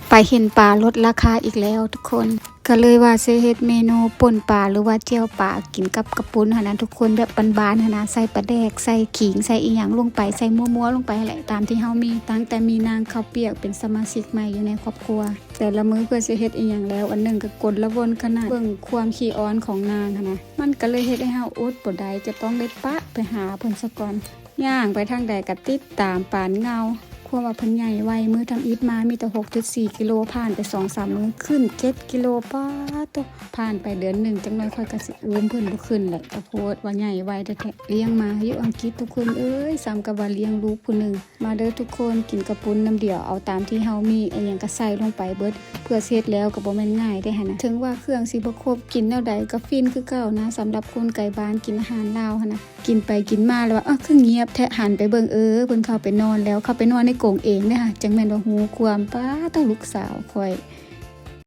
ໄປເຫັນປາລົດລາຄາອີກແລ້ວທຸກຄົນ ກໍເລີຍວ່າຊິເຮັດເມນູປົ່ນປາ ຫຼືວ່າແຈ່ວປາກິນກັບເຂົ້າປຸ້ນຫັ້ນນະທຸກຄົນ ແບບບ້ານໆຫັ້ນນະ ໃສ່ປາແດກ ໃສ່ຂີງ ໃສ່ອີ່ຫຍັງລົງໄປ ໃສ່ມົວໆລົງໄປຫັ້ນແຫຼະ ຕາມທີ່ເຮົາມີ. ຕັ້ງແຕ່ມີນາງເຂົ້າປຽກເປັນສະມາຊິກໃໝ່ຢູ່ໃນຄອບຄົວ ແຕ່ລະມື້ເພິ່ນຊິເຮັດອີ່ຫຍັງແລ້ວ ອັນໜຶ່ງກໍກົນລະວົນຂະໜາດ. ເບິ່ງຄວາມຂີ້ອ້ອນຂອງນາງຫັ້ນນະ ມັນກໍເລີຍເຮັດໃຫ້ເຮົາອົດບໍ່ໄດ້ ຈະຕ້ອງໄດ້ປະໄປຫາເພິ່ນສາກ່ອນ. ຍ່າງໄປທາງໃດກໍຕິດຕາມປານເງົາ. ຄວາມວ່າເພິ່ນໃຫຍ່ໄວ ມື້ທຳອິດມາມີແຕ່ຫົກຈຸດສີ່ກິໂລ ຜ່ານໄປສອງສາມມື້ຂຶ້ນເຈັດກິໂລ. ປາດໂທ້ ຜ່ານໄປເດືອນໜຶ່ງ ຈັກໜ້ອຍຂ້ອຍກໍຊິອູ້ມເພິ່ນບໍ່ຂຶ້ນແຫຼະ ກະໂພດວ່າໃຫຍ່ໄວແທ້ໆ. ລ້ຽງມາຢູ່ອັງກິດທຸກຄົນເອີຍ ສ່ຳກັບວ່າລ້ຽງລູກຜູ້ໜຶ່ງ. ມາເດີທຸກຄົນ ກິນເຂົ້າປຸ້ນນ້ຳດຽວ ເອົາຕາມທີ່ເຮົາມີ ອີ່ຫຍັງກໍໃສ່ລົງໄປເບິດ ເພື່ອເຮັດແລ້ວກໍບໍ່ແມ່ນງ່າຍເດ້ຫັ້ນນະ. ເຖິງວ່າເຄື່ອງຊິບໍ່ຄົບ ກິນແນວໃດກໍຟິນຄືເກົ່ານະ ສຳລັບຄົນໄກບ້ານກິນອາຫານລາວຫັ້ນນະ. ກິນໄປກິນມາແລ້ວວ່າ ເອີ ຄືງຽບແທ້ ຫັນໄປເບິ່ງ ເອີ ເພິ່ນເຂົ້າໄປນອນແລ້ວ ເຂົ້າໄປນອນໃນກົງເອງເດ້ຫະ ຈັ່ງແມ່ນວ່າຮູ້ຄວາມ. ປາດໂທ້ ລູກສາວຂ້ອຍ